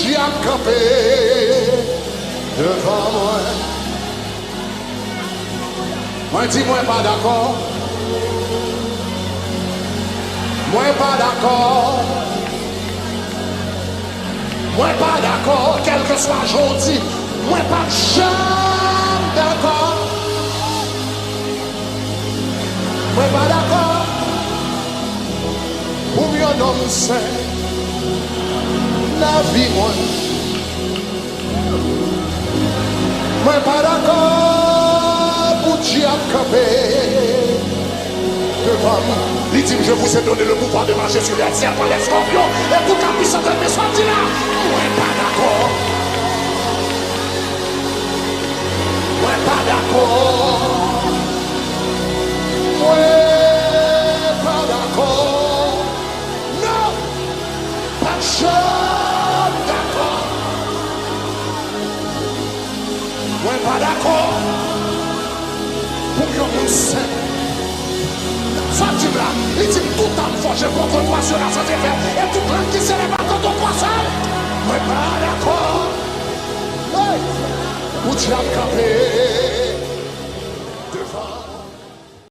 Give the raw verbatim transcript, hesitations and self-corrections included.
Bondye ap kanpe devan mwen. Mwen di mwen pa dakò. Mwen pa dakò. Mwen pa dakò, kèlkeswa jan w di, mwen p ap janm dakò. Mwen pa dakò pou m yon nonm sen nan vi mwen. Mwen pa dakò pou dyab kanpe devan m. Li di m, je vous ai donné le pouvoir de marcher sur les serpents, les scorpions et toute la puissance de l'esprit. Sa m di la, mwen pa dakò. Mwen pa dakò. Mwen pa dakò. Non! Pa janm dakò. Mwen pa dakò pou yon moun sen. Sa di m la, li di m, toute arme forgée contre toi sera sans effet, et toute langue qui s'élève contre toi sera. Mwen pa dakò. Hey! Pou dyab kanpe.